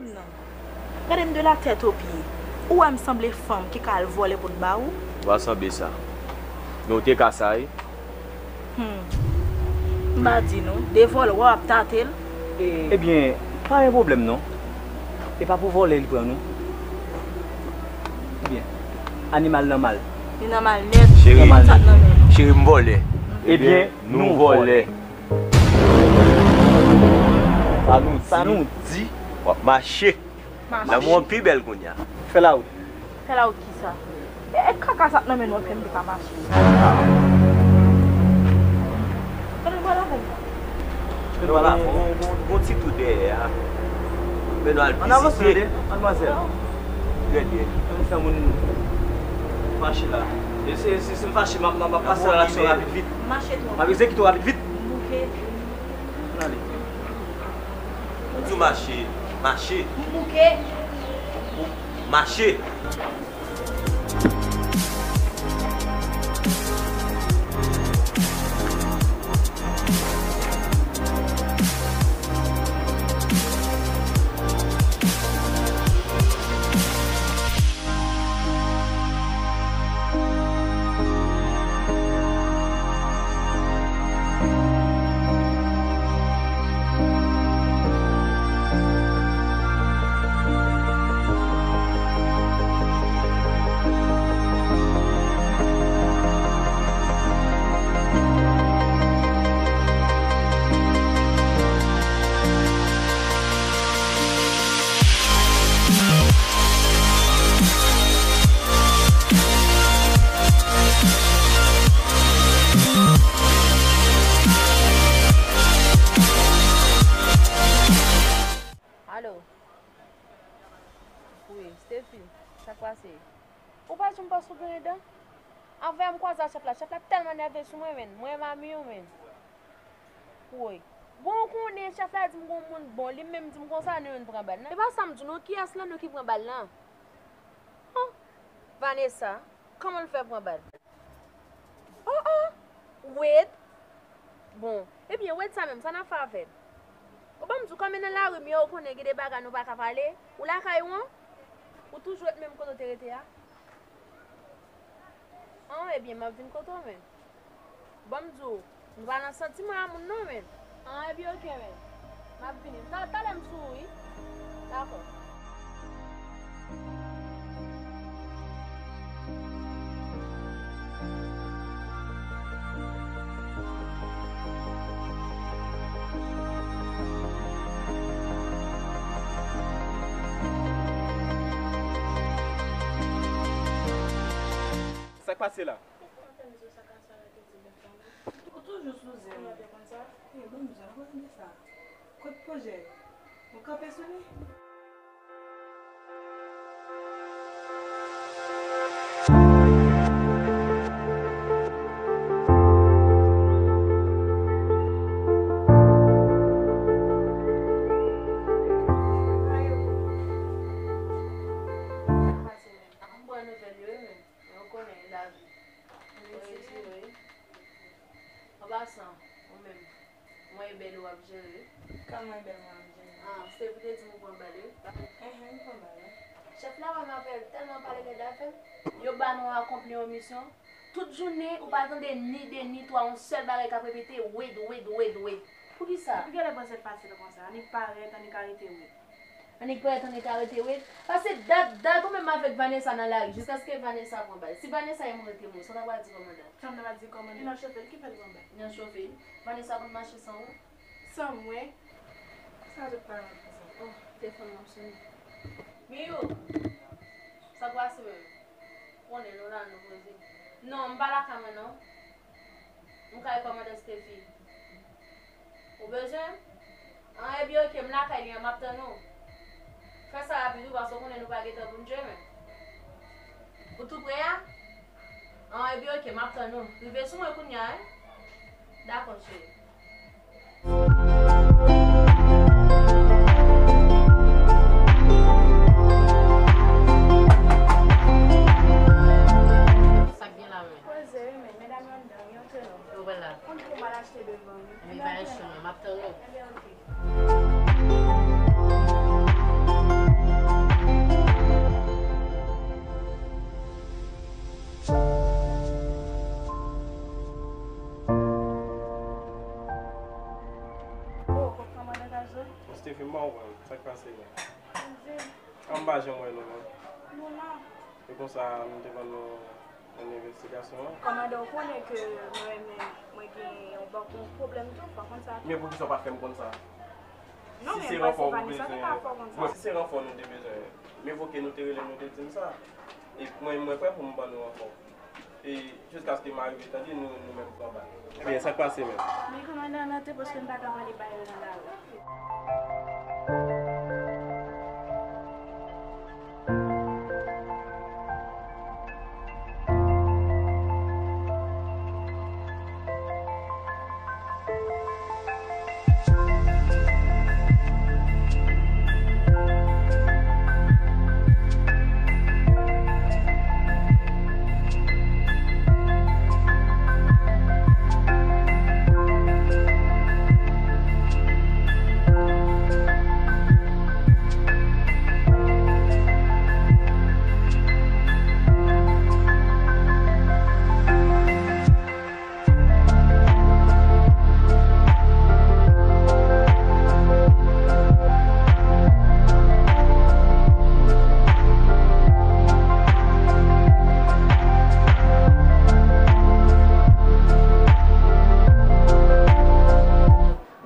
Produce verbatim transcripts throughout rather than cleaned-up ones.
Non. Gade m de la tèt o pye. Ou wè m sanble fanm ki ka al vòlè pou l ba ou? Ou pa sanble sa. Men ou te ka sa, wi. Hmm. M pa di nou, de vòlè, w ap tate l. Ebyen, pa gen pwoblèm non. E pa pou vòlè li pran nou. Ebyen, animal nan mal. Li nan mal nèt. Cheri, sa k nan men nou. Cheri, m vòlè. Ebyen, nou vòlè. Sa nou, sa nou di, w ap mache. Mache. Lanmou an pi bèl kounye a. Fè lawout. Fè lawout kisa? E, e kaka sa k nan men nou an fè m te ka mache. Gade m pral avè m. Gade m pral avè m. Gon, gon, gon ti tou dèyè a. Men nou al vizite. Ann avanse, tande, madmwazèl. Trè byen. Ann fè moun fache la. E se, se, si m fache, m ap, m ap, m ap pase relasyon rapid vit. Mache twò. M ap egzekite w rapid vit. M bouke. Ann ale. Ou di w mache, mache. M bouke. Ou mache. Alo. Wi, Stephy, sa k pase? Ou pa janm panse w gen endan? Avè a m kwaze ak chèf la, chèf la tèlman nève sou mwen, menn. Mwen menm, menn. Woy. Bon, ou konnen chèf la di m gon moun bon, li menm di m konsa nou youn pran bal nan. E pa sa m di w non, kiyès nan nou ki pran bal lan? Hon? Vanessa, kòman l fè pran bal? Oh, oh! Wade? Bon, ebyen, Wade sa menm, sa n ap fè avè l? Ou ban m di w, kòm e nan lari m ye, ou konnen gen de bagay nou pa ka pale. Ou lakay ou an? Ou toujou ret menm kote w te rete a? An, ebyen, m ap vin kote w, men. Ban m di w, nou pa nan santiman a moun non, men. An, ebyen, oke, men. M ap vini. Ta-, talè m sou ou, wi. Dakò. Sa k pase la? Ou toujou sou zen. Ou te konn sa? E, bon, m jan konn de sa. Kot pwojè? Ou kanpe sou li? Sa k pase menm? M pran nouvèl yo wi, men ou konnen lavi. Wi, wi. An pasan, ou menm, mwen e bèl ou ap jere. Kòman e bèl mwen ap jere? Ah, se pou te di m ou pran bal wi. Enhen, m pran bal wi. Chèf la wè m avè l tèlman pale lèd avè m. Yo ba nou akonpli yon misyon. Tout jounen, ou pa tande ni de, ni twa, yon sèl bagay k ap repete, Wade, Wade, Wade, Wade. Poukisa? Ou genlè panse l fasil konsa. Annik parèt, annik arete Wade. Annik parèt, annik arete Wade. Pase dat, dat ou menm avèk Vanessa nan lari, jiskaske Vanessa pran bal. Si Vanessa e mouri te mouri, sa w ta pral di kòmandan? Sa m ta pral di kòmandan? Li nan chofe l, ki fè l pran bal? Li nan chofe l. Vanessa konn mache san ou? San mwen? Sa tout paran konsa. Oh, telefòn nan ap sonnen. Miyou! Sa k pase menm? Konnen nou la, nou poze. Non, m pa lakay mwen non. M kay kòmandan Stephy. Ou bezwen? An, ebyen, oke, m lakay li an, m ap tann ou. Fè sa rapid wi, paske w konnen nou pa gen tan pou n jwe menm. Ou tou pre a? An, ebyen, oke, m ap tann ou. Rive sou mwen kounye a, wi. Dakò, cheri. Sa k gen la menm? Poze wi, men medam yo anndan wi, antre non. Yo pral la. Konn pou m al achte devan wi. Ebyen, pa gen chan non, m ap tann ou. Ebyen, oke. Pa janm wè nou menm. Nou la. E konsa, nou te ban nou yon envestigasyon an. Kòmandan, ou konnen ke mwen menm, mwen gen yon bò-, yon pwoblèm tou, pa konn sa tou. Men poukisa w pa t fè m konn sa? Non, si men se ranfò ou bezwen, bon, si se ranfò nou te bezwen, men voke nou te rele, nou te di m sa. E mwen, mwen prè pou m ban nou ranfò. E jiskaske m arive tande nou, nou menm pran bal. Ebyen, sa k pase menm? Men kòmandan, nan te paske m pa ka pale ba yo nan lari.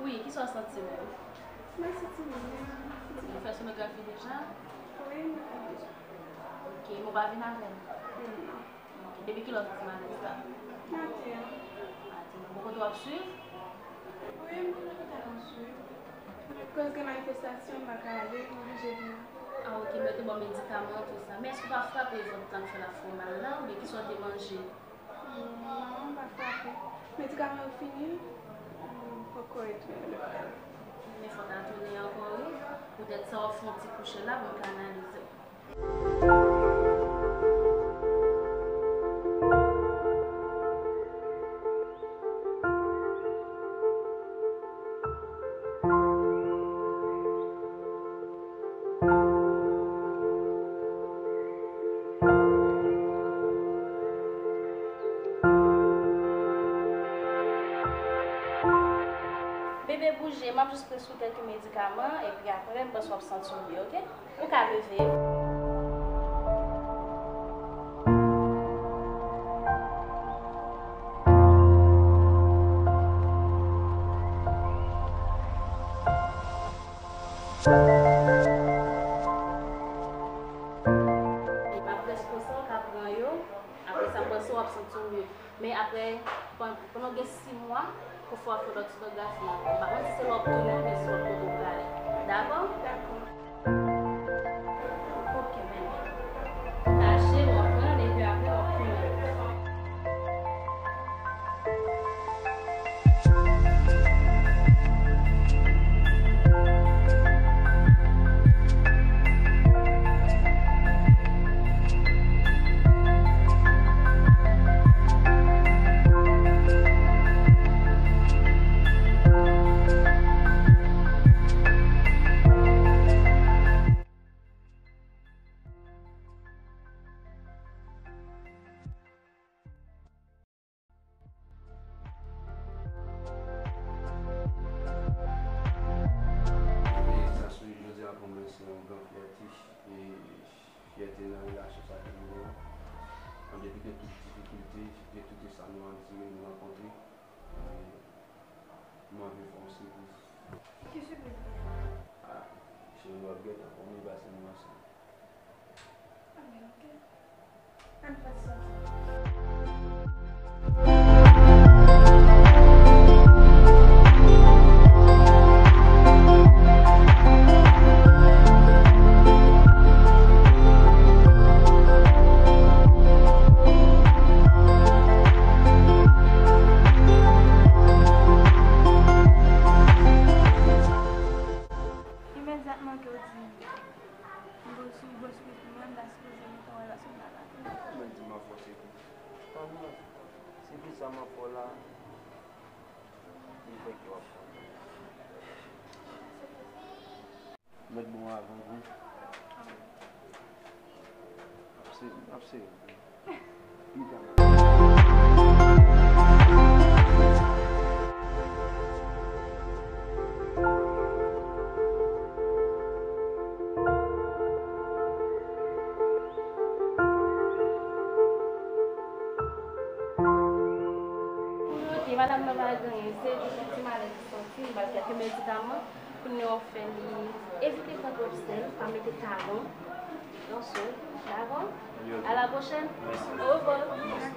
Wi, kisa w santi menm? Mwen santi m byen. Ou fè sonografi deja? Wi, m fè deja. Ok, men w pa vin avè m? Non. Ok, depi kilè w santi malèz la? Maten an. Maten an. Bon kote w ap swiv? Wi, m gen lopital m ap swiv. Akoz gen manifestasyon, m pa ka ale, m oblije vin la. Ah, ok, men yo te ba w medikaman, tout sa. Men èske w pa frape vant lan k fè l ap fè w mal la, oubyen kisa w te manje? Non, m pa frape. Medikaman yo fini, m poko retounen lopital. Men fò w ta tounen ankò, wi. Poutèt sa, w ap fè yon ti kouche la pou m ka analize w. Bebe, bouje, m ap jis preswiv kèk medikaman, epi apre, m panse w ap santi w byen, ok? Ou ka leve. Epi apre sa, w ka pran yo. Apre sa, m panse w ap santi w mye. Men apre, pan-, pandan w gen sis mwa, pou fè w fè lòt sonografi an. M pa konn si se lè w ap tounen oubyen se lòt kote w prale. Dakò? Dakò. Ok, men. Tache, w ap pran, epi apre, w ap tounen. E sa sou jodi a pou mwen se yon gran fyète, e fyète nan relasyon sa ke nou gen an. An depi de tout difikilte, de tout sa nou andire, nou rankontre, e m anvi fè yon sipriz. Ki sipriz li ye? Ah, cheri, w ap gentan konnen, pase nou ansanm. Ah, men ok. Ann fè sa. Imedyatman ke w di m, m bezwen, bezwen pou mwen, m ta sipoze gentan wè lòt moun la. Mwen di m ap fè w sipriz. Pa mwen. Sipriz sa m ap fè w la, li fè ke w ap kontan. Mèt bon avan wi. Ap se, ap se. Madanm nan pa gen anyen, se jis yon ti malè li santi, m pral kèk medikaman pou nou fè li evite pran twòp sèl, pa mete talon nan sèl. Dakò? A la pwochèn. Mèsi. Orevwa. Mèsi.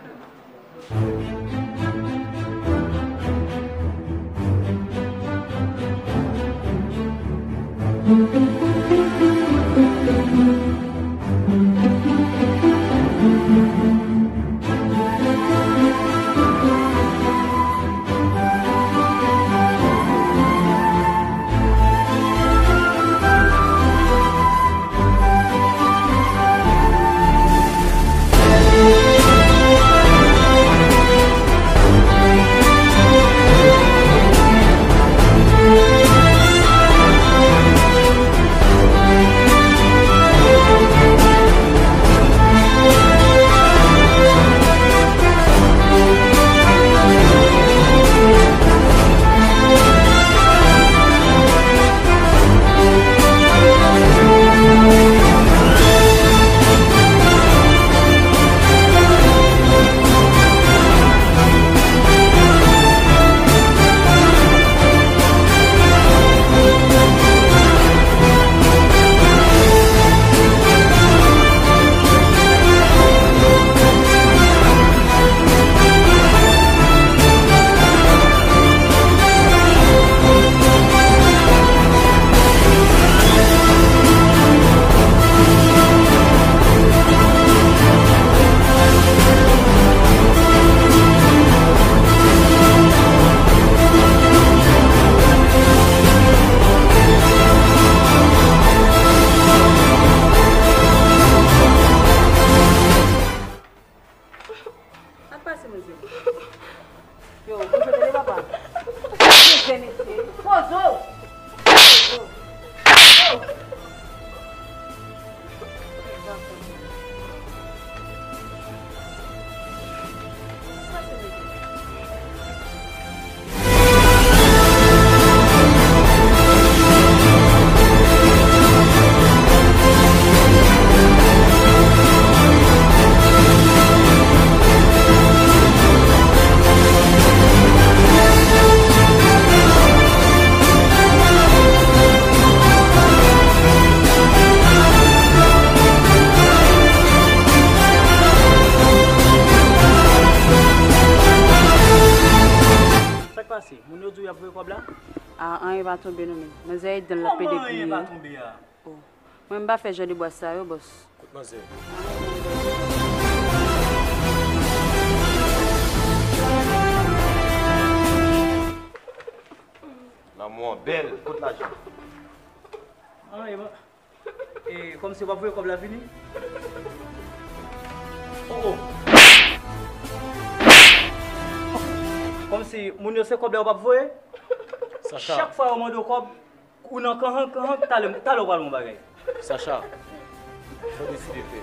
Sa k pase, mesye? Yo, poze w tande, papa. Poze w, mesye. Poze w. Poze w. Sa k pase? Moun yo di w y ap voye kòb la? A, anyen pa tonbe non, men manzè Eden l ap pede kriye. Kòman anyen pa tonbe a? Oh. Mwen, m pa fè jan de bwaz sa yo, bòs. Kout manzè. Lanmou an bèl, kot lajan? Anyen pa. E, kòmsi w ap voye kòb la vini? Oh, oh. Kòmsi moun yo se kòb la yo p ap voye? Sacha. Chak fwa yo mande w kòb, ou nan kanhank, kanhank, talè, talè w pral wè yon bagay. Sacha, sa w deside fè?